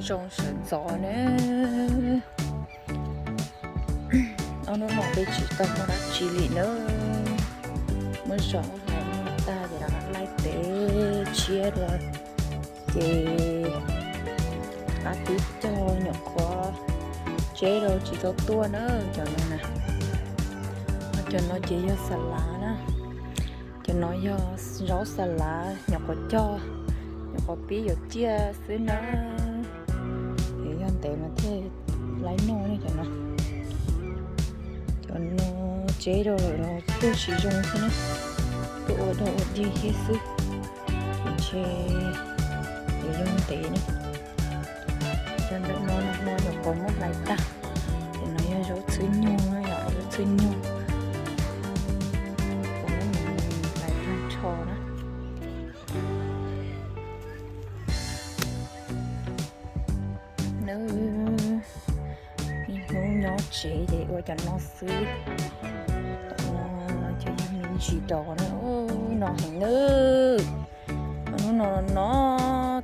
Zoo sawv ntxov na. Ob hnub no peb tsis tau muaj dab tsi li na. Muab zov hlais muag tag ces rov qab laij tev tshiab dua. Ces rov qab tib cog nyuam qhuav tseb rau tsis tau tuaj na cov no na. Cov no ces yog xa lav na. Cov no yog zaub xa lav nyuam qhuav cog, nyuam qhuav pib yuav ciaj xwb na. Yog ntev mas thiaj laib noj ne cov no. Cov no tseb rau lawm los tuaj tsis zoo thiab na, tuaj ua dog ua dig thiab xwb. Ces ntshe yuav yog ntev na. Cov ntawm no no nyuam qhuav muab hlais tag. Cov no yog zaub txhwb nyuag na yom, zaub txhwb nyuag. Kuv muab hlais tag nrho na. Nws niaj hnub nyob tsev ces ua cov no xwb. Cov no ces yog me ntsis dos na, no heev na. Hnub no no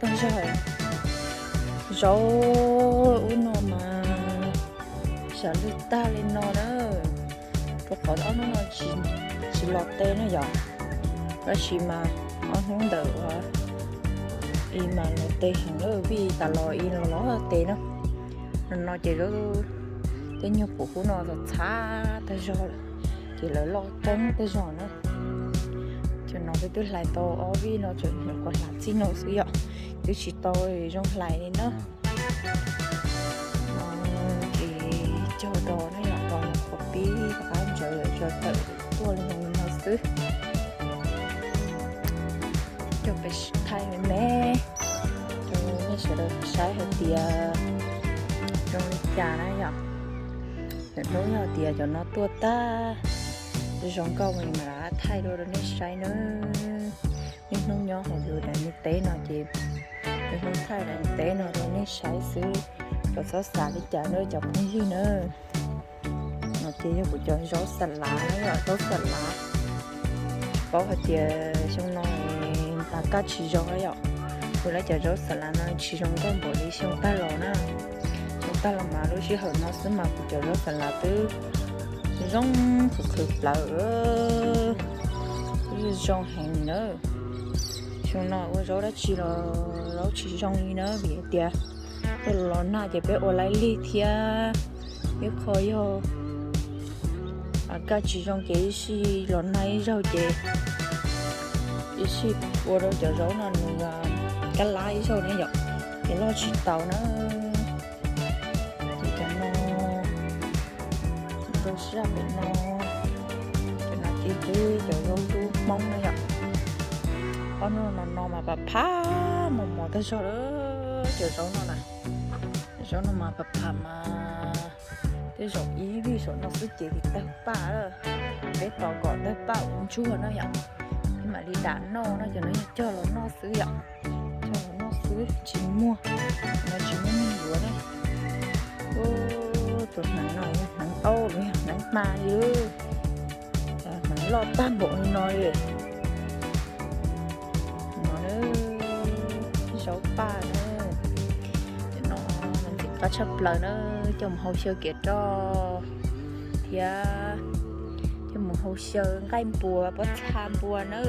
tag zog. Zaub ub no mas sav lwj tag li no na. Rau qhov ob hnub no tsis los tes na yom. Tab sis mas ob hnub ntawm ua i mas los tes heev na, vij tas los i los los tes na. No no ces tej nyuag pum hub no txhav tag zog lawm, ces lawv loj qeeb tag zog na. Cov no peb twb hlais tau ob vij no, tseem nyuam qhuav hlais txij no xwb yom, twb tsis tau zoo hlais li na. No ces cog dos na yom, dos nyuam qhuav pib rov qab ntsaws zaws tawm tuaj li no xwb. Cog pes thaij me me rau nej sawv daws saib hais tias zoo li cas na yom. Lwm hnub yog tias cov no tuaj tag zoo nkauj mas mam rov qab thaij dua rau nej saib na. Niaj hnub nyob hauv yus daim ntiv teb no ces niaj hnub thaij daim ntiv teb no rau nej saib xwb, kom txhob xav li cas na cov phooj ywg na. No ces yog kuv cov zaub xa lav na yom, zaub xa lav. Tsis paub hais tias xyoo no a kaj tsis zoo na yom. Kuv lawv cov zaub xa lav no tsis zoo nkauj npaum li xyoo tag los na. Xyoo tag los mas lub sij hawm no xwb mas kuv cov zaub xa lav twb zoo qhwv qhwv plawv, twb zoo heev na. Xyoo no ua zaub dab tsi los zaub tsis zoo li na, vim hais tias tuaj los nag ces peb ua laib lig thiab. Ib qho yog a kaj tsis zoo ces ib sij los nag ib zaug ces ib sij ua rau cov zaub no nws kab lab ib zaug na yom, ces loj tsis taus na. Ces cov no rau sij hawm pem no, cov no ces peb cov zaub dub Hmoob na yom. Ob hnub no no mas pam pham mos mos tag zog lawm cov zaub no na. Zaub no mas pam pham mas tej zaum ib vij saum no xwb ces tawg paj lawm. Peb tos kom tawg paj ua ntsuag na yom, peb mam li dam noj no, cov no yog cog los noj xwb yom. Cog los noj xwb tsis muag, no tsis muaj neeg yuav na. Tus hneev no yog hneev aub los yog hneev hma li, hneev loj tag npaum li no li. No zaub paj na, no ntxim qab tshaj plaws na, coj mus hau xyaw kev roj thiab coj mus hau xyaw nqaij npua pob txha npua na,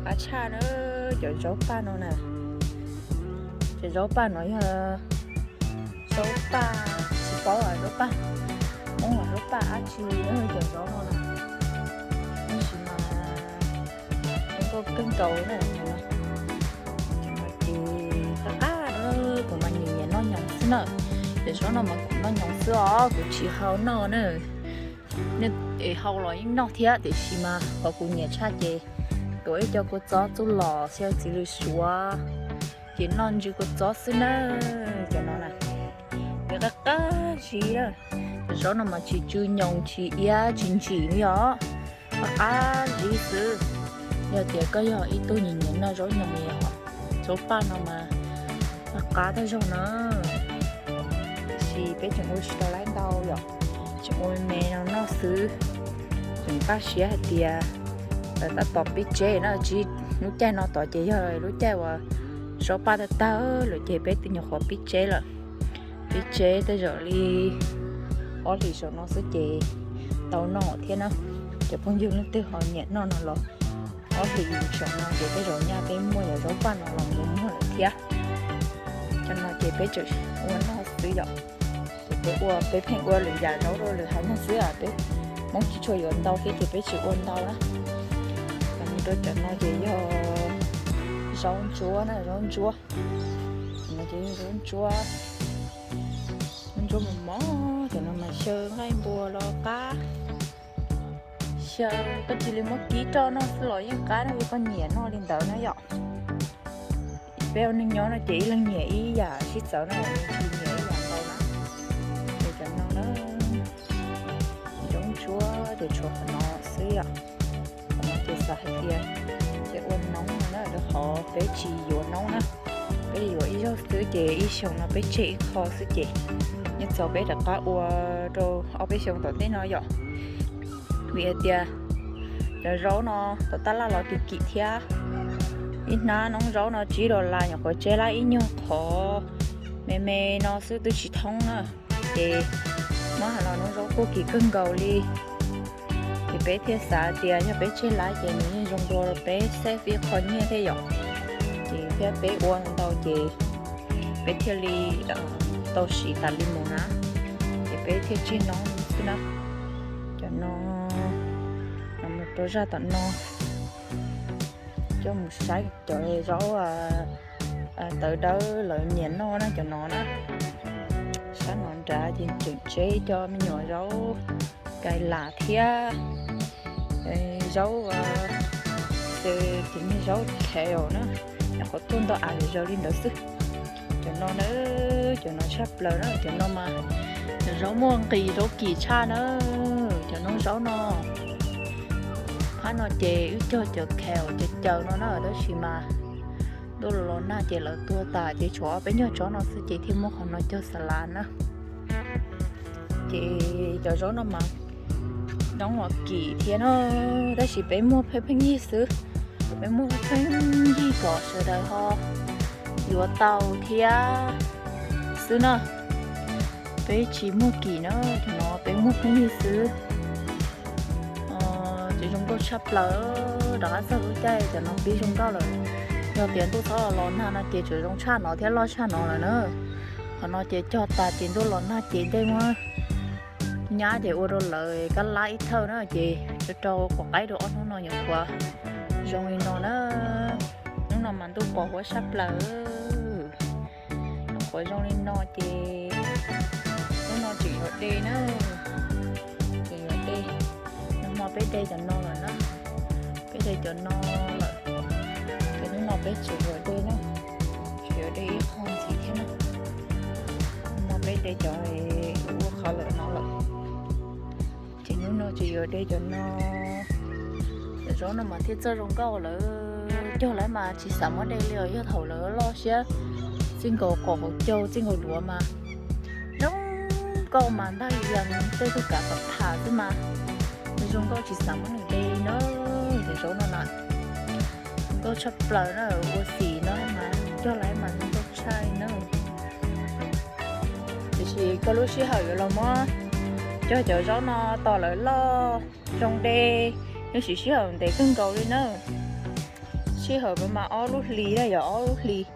qab tshaj na. Cov zaub paj no na, cov zaub paj no yog zaub paj, tsis paub zaub paj Hmoob los zaub paj dab tsi na, cov zaub no na. Tab sis mas nkauj kawg nkaus na. Ces qab qab, kuv mas nyiam nyiam noj nyoos xwb na. Cov zaub no mas kuv noj nyoos xwb os, kuv tsis hau noj na. Nej hau los yeej noj thiab, tiam sis mas qhov kuv nyiam tshaj ces tuav ib co kua txob txuj lom xyaw txiv lws suav, ces noj ntsw kua txob xwb na. Cov no na, qab qab zib na. Cov zaub no mas tsis tsw nyoos tsis iab tsis ntsim li os, qab qab zib xwb. Yog tias koj yog ib tug nyiam nyiam noj zaub nyoos li os, zaub paj no mas qab qab tag zog na. Tiam sis peb tseem ua tsis tau laib ntau yom, tseem ua me me no noj xwb. Tseem npaj siab hais tias lawv tab tom pib tseb na, tsis, lub caij no tod ces yog lub caij uas zaub paj tag tag lawm ces peb twb nyuam qhuav pib tseb lawm. Pib tseb tej zaum li ob hlis saum no xwb ces tau noj thiab na. Cov phooj ywg leej twg ho nyiam noj no los ob hlis saum no ces tej zaum nyaj peb muaj cov zaub paj no los mus muag lawm thiab. Cov no ces peb tseem ua noj xwb yom. Ces peb ua, peb pheej ua lwm yam zaub rau lwm haiv neeg xwb, peb Hmoob tsis tshua yuav ntau thiab ces peb tsis ua ntau na. Cov no, rau cov no ces yog zaub ntsuab na, zaub ntsuab. Cov no ces yog zaub ntsuab, zaub ntsuab mos mos. Cov no mas xyaw nqaij npua los qab, xyaw koj cia li muab kib roj noj xwb los yeej qab na, yog koj nyiam noj li ntawd na yom. Peb ua neej nyob no ces ib leeg nyiam ib yam sib txawv na, tsis nyiam ib yam ntau na. Ces cov no na, zaub ntsuab ces tshuav qhov no xwb yom. Qhov no ces xav hais tias ces ua noob no na, rau qhov peb tsis yuav noob na, peb yuav ib zaug xwb ces ib xyoo no peb tseg ib qho xwb ces nyob txog peb rov qab ua rau ob peb xyoo tom ntej no yom. Vim hais tias cov zaub no tom tab laj los kim kim thiab, ib hnab noob zaub no tsib dollar, nyuam qhuav tseb lab ib nyuag qhov me me no xwb twb tsis thoob na. Ces muab hais los noob zaub kuj kim kawg nkaus li. Ces peb thiaj xav tias yog peb tseg lab ces nws yeej zoo dua peb save ib qho nyiaj thiab yom. Ces thiab peb ua ntau ces peb thiaj li tau siv tas li mus na. Ces peb thiaj tseg noob xwb na. Cov no, mus rau zaj tom no, coj mus saib cov zaub tawv dawb lawv nyiam noj na, cov no na. Sab no nrad ces tseem tseb cov me nyuam zaub kais las thiab zaub, ces zaub kale na, nyuam qhuav tuaj ntau av zaws li ntawd xwb. Cov no na, cov no tshaj plaws na, cov no mas cov zaub muaj nqis zaub kim tshaj na. Cov noob zaub no, phab no ces wb cog cov kale caws caws no na, tab sis mas ntuj los los nag ces lawv tuag tas ces tshuav ob peb nyuag tsob no xwb ces thiaj muab qhov no cog xas las na. Ces cov zaub no mas noob los kim thiab na, tab sis peb muag pheej pheej yig xwb. Peb muag pheej yig kom sawv daws ho yuav tau thiab xwb na. Peb tsis muag kim na, cov no peb muag pheej yig xwb. Ces zoo nkauj tshaj plaws. Rov qab txog lub caij cov no pib zoo nkauj lawm. Yog tias ntuj txhob los los nag no ces tseem zoo tshaj no thiab loj tshaj no lawm na. Qhov no ces cog tas ces ntuj los nag ces ncej muab nyab ces ua rau lawv kab lab ib thawj na, ces rau rau quav qaib rau ob hnub no nyuam qhuav zoo li no na. Hnub no mas ntuj pos huab tshaj plaws. Nyuam qhuav zoo li no ces hnub no tseem yuav de na, tseem yuav de. Nag hmo peb de cov no lawm na, peb de cov no lawm, ces hnub no peb tseem yuav de na, tseem yuav de ib qho ntxiv thiab na. Hnub no peb de cov ua qhov lawm no lawm, ces hnub no tseem yuav de cov no. Cov zaub no mas thiaj txawj zoo nkauj lawm, cog lawm mas tsis xav muab de li os, yog thaum lawv loj siab txij nkaus qaum qaum caug txij nkaus duav mas zoo nkauj mas ntag, yam tej tug kav pam pham xwb mas zoo nkauj tsis xav muab nws de li na. Cov zaub no na, zoo nkauj tshaj plaws na, ua xim no mas cog lawm mas zoo nkauj tshaj li na. Tiam sis koj lub sij hawm yuav los muab cog cov zaub no tos lawv loj zoo de, yeej siv sij hawm ntev kawg nkaus li na. Sij hawm mas ob lub hlis na yom, ob lub hlis.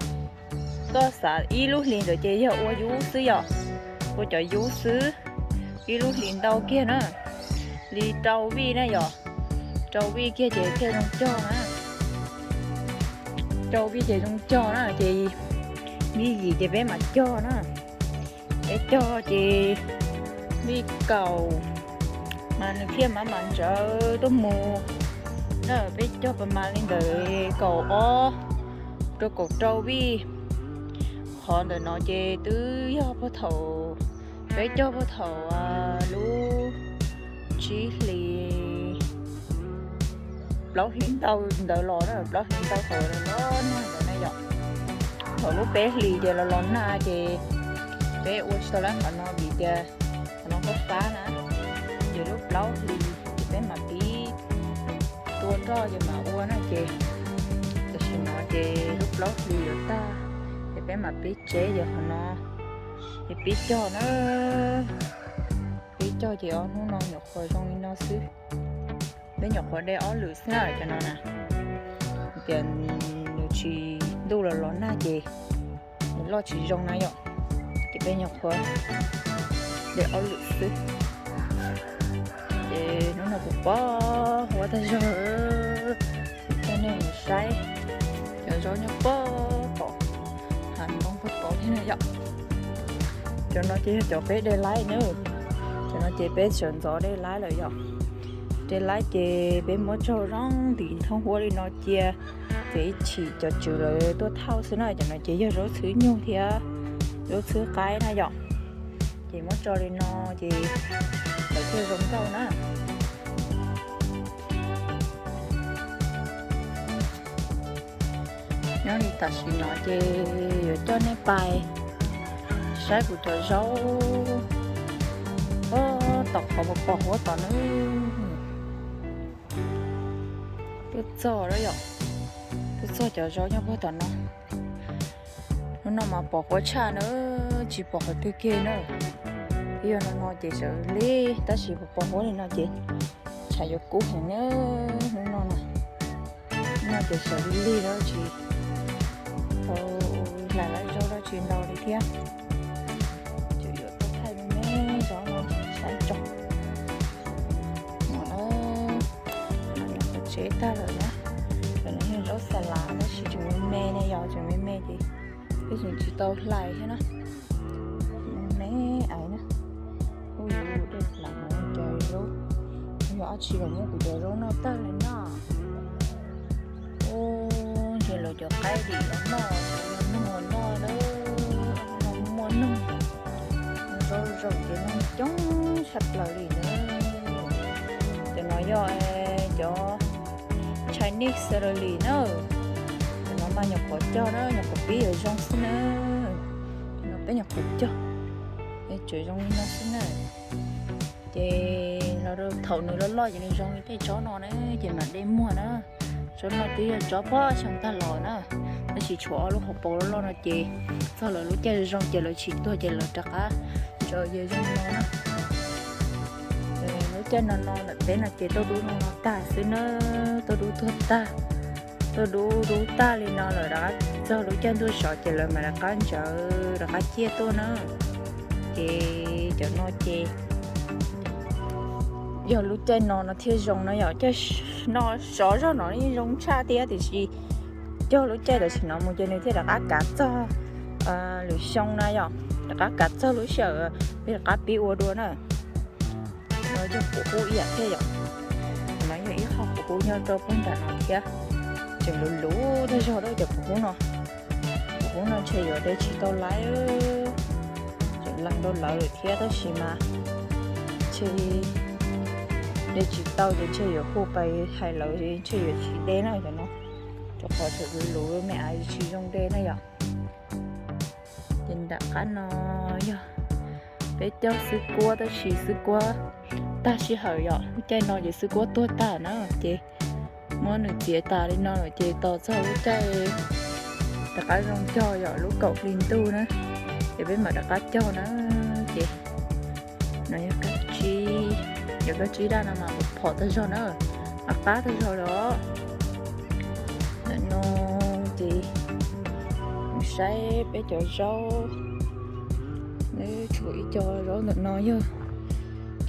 Koj xav ib lub hlis ntawd ces yog ua yub xwb yom, ua cov yub xwb. Ib lub hlis ntau kiag na, li rau vij na yom, rau vij kiag ces thiaj zoo cog na. Rau vij ces zoo cog na, ces vij yim ces peb mam cog na. Peb cog ces vij kaum mas nws thiaj mam mam ntsawv tuaj mus na. Peb cog pas mas li ntawd kaum ob rau kaum rau vij. Qhov ntawm no ces twb yog puag thaum, peb cog puag thaum lub tsib hlis, plaub hlis ntau ntawd los na, plaub hlis ntau thaum los nag ntawd na yom. Thaum lub peb hlis ces los los nag ces peb ua tsis tau lawm qhov no vim tias qhov no fab fab na. Ces lub plaub hlis ces peb mam pib tua roj ces mam ua na ces, tam sim no ces lub plaub hlis yuav tag, ces peb mam pib tseb ces qhov no ces pib cog na. Pib cog ces ob hnub no nyuam qhuav zoo li no xwb. Peb nyuam qhuav de ob lwm xwb na cov no na. Tias nws tsis, ntuj los los nag ces nws loj tsis zoo na yom. Ces peb nyuam qhuav de ob lwm xwb. Ces hnub no kuv pom huab tag zog, coj nej mus saib cov zaub nyob pog tom hav ntoo pog tod thiab na yom. Cov no ces yog cov peb de laib na. Cov no ces peb sawv ntxov de laib lawm yom. De laib ces peb muab tsaug zoo ntim thoob huab li no cia, ces ib chim cov tswv lawv tuaj thauj xwb na. Cov no ces yog zaub txhwb nyuj thiab zaub txhwb qaib na yom. Ces muab tso li no ces lawv thiaj zoo nkauj na. Nyob li tam sim no ces yuav coj nej pais saib kuv cov zaub pog tom qhov pos huab tom na. Tuaj txog lawm yom, tuaj txog cov zaub nyob pog tom no. Hnub no mas pos huab tshaj na, tsis pom qhov twg kiag na. Yog no no ces sawv lig, tab sis pos huab li no ces tshav yuav kub heev na. Hnub no na, no ces sawv lig lig na, tsis tau hlais lawv zaub dab tsi ntau li thiab. Ces yuav tuaj thaij me me zaub no saib tso. No na, no nyuam qhuav tseb tag lawm na. Cov no yog zaub xa lav tab sis tseem me me ne, yog tseem me me ces peb tseem tsis tau hlais thiab na. Me me aiv na. Ub, yus dej plam no cov zaub, yog dab tsi los muab kuv cov zaub noj tag li no. Ub, ntshe lawv cov qaib dim los noj, cov no noj los noj na, no muaj noog, zaub zoo ces noog coob tshaj plaws li na. Cov no yog cov Chinese celery na. Cov no mas nyuam qhuav cog na, nyuam qhuav pib yuav zoo xwb na. Cov no peb nyuam qhuav cog, tseem zoo li no xwb na. Ces los rau thaum nws loj loj ces nws zoo li tej tsob no na, ces mam de muag na. Tsob no twb yog tsob pog xyoo tag los na, tab sis tshuav ob lub hauv paus loj loj no ces txog lawv lub caij zoo ces lawv tsis tuag ces lawv rov qab tso yawg zoo no na. Lub caij no no ntawm peb no ces tuaj dub no no tag xwb na, tuaj dub tuag tag. Tuaj dub dub tag li no lawm rov qab txog lub caij ntuj sov ces lawv mam rov qab ntsawv rov qab ciaj tuaj na. Ces cov no ces yog lub caij no no thiaj zoo na yom. Caij no sov zog no yeej zoo tshaj thiab tiam sis cog lub caij tam sim no mus ces nws thiaj rov qab kav txog lwm xyoo na yom, rov qab kav txog lub sij hawm peb rov qab pib ua dua na. No yog quav hub ib yam thiab yom. No yog ib qho quav hub nyob rau puag nram no thiab. Tseem luv luv tag zog rau cov quav hub no. Quav hub no ntshe yuav de tsis tau lawv, tseem lees rau lawv lawm thiab tab sis mas ntshe de tsis tau ces ntshe yuav hu pais hais lawv ntshe yuav tsis de na cov no, rau qhov tseem luv luv me aiv tsis zoo de na yom. Ces nram qab no yog peb cog xwb kuab tab sis xwb kuab tag sij hawm yom, lub caij no ces xwb kuab tuag tag na, ces muab nws txiav tas li no lawm ces tos txog lub caij rov qab zoo cog yom, lub kaum hli ntuj na, ces peb mam rov qab cog na. Ces no yog kab tsib, yog kab tsib daj no mas phom tag zog na, mas qab tag zog los. Ntawm no ces mus saib peb cov zaub, tshuav ib co zaub ntawm no yog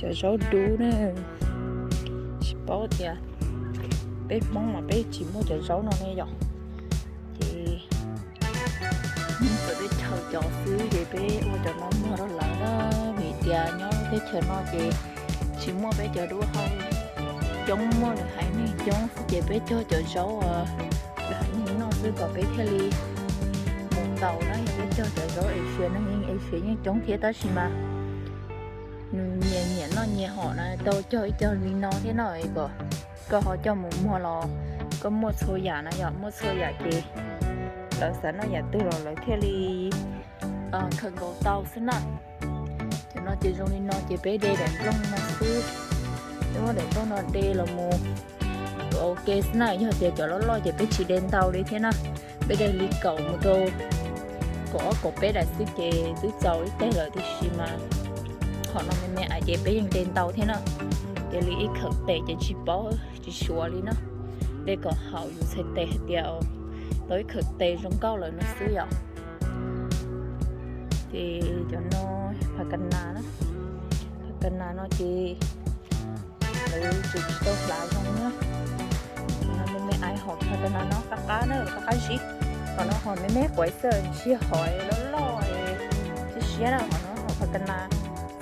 cov zaub dub na. Tsis paub tias peb Hmoob mas peb tsis muaj cov zaub no ne yom. Ces Hmoob txawv teb chaws cov xwb ces peb ua cov no muag rau lawv na, vim tias nyob teb chaws no ces tsis muaj peb cov dub hau coob, muaj lwm haiv neeg coob xwb ces peb cog cov zaub lwm haiv neeg noj xwb kom peb thiaj li mus tau na. Yog peb cog cov zaub Asia no, Asia yeej coob thiab tab sis mas nws nyias nyiam noj nyias hom na, tau cog ib co li no thiab no kom koj ho coj mus muag los koj muaj txhua yam na yom, muaj txhua yam ces lawv xav noj yam twg los lawv thiaj li khaws nkaus tau xwb na. Cov no ces zoo li no ces peb de daim nplooj no xwb, peb muab daim nplooj no de los mus ua ke xwb na, yog tias cov loj loj ces peb tsis de ntau li thiab na. Peb de li kaum mus rau kaum ob kaum peb daim xwb ces twb txaus ib teg lawm, tiam sis mas qhov no me me ais ces peb yeej de ntau thiab na. Ces li ib khawm tes ces tsis paub tsis suav li na. De kom haum yus txhais tes hais tias tau ib khawm tes zoo nkauj lawm no xwb yom. Ces cov no pha ka nas na, pha ka nas no ces lawv tseem tsis tau hlav zoo na. No me me ais hom pha ka nas no qab qab na, qab qab zib. Qhov no hom me me quav xwb, tsis hom loj loj siab siab na, qhov no hom pha ka nas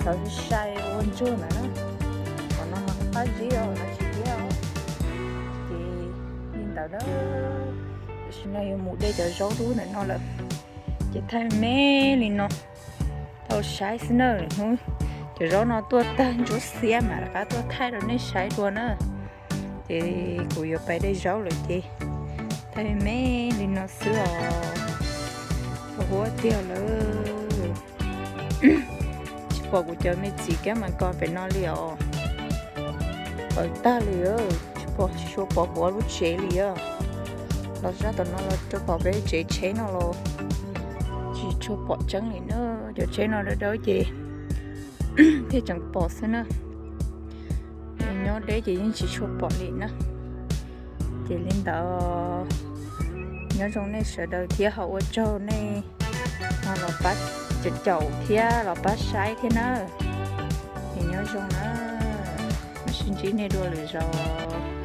xav sai sai ua ntsuag ntawd na. Qhov no mas qab qab zib os, no tsis liab os. Ces li ntawd na, tam sim no yuav mus de cov zaub dub ntawm no lawm. Ces thaij me li no tau saib xwb na. Hnub cov zaub no tuaj tag ntsuab xiab mas rov qab tuaj thaij rau nej saib dua na. Ces kuv yuav pais de zaub lawm ces thaij me me li no xwb os. Tau huab tiag lawm. Tsis pom kuv cov me txiv kab mas kos pem no li os. Pawv tag li, tsis pom, tsis tshua pom huab lub tsev li os. Los zaj tom no los rau pom peb tsev tsheb no los tsis tshua pom tseeb li na. Cov tsheb no dawb dawb ces thiaj tseem pom xwb na. Nyob deb ces yeej tsis tshua pom li na. Ces li ntawd, nyob zoo nej sawv daws thiab ho ua tsaug nej ho los pab caum thiab los pab saib thiab na. Ces nyob zoo na, mam sib ntsib nej dua lwm zaus.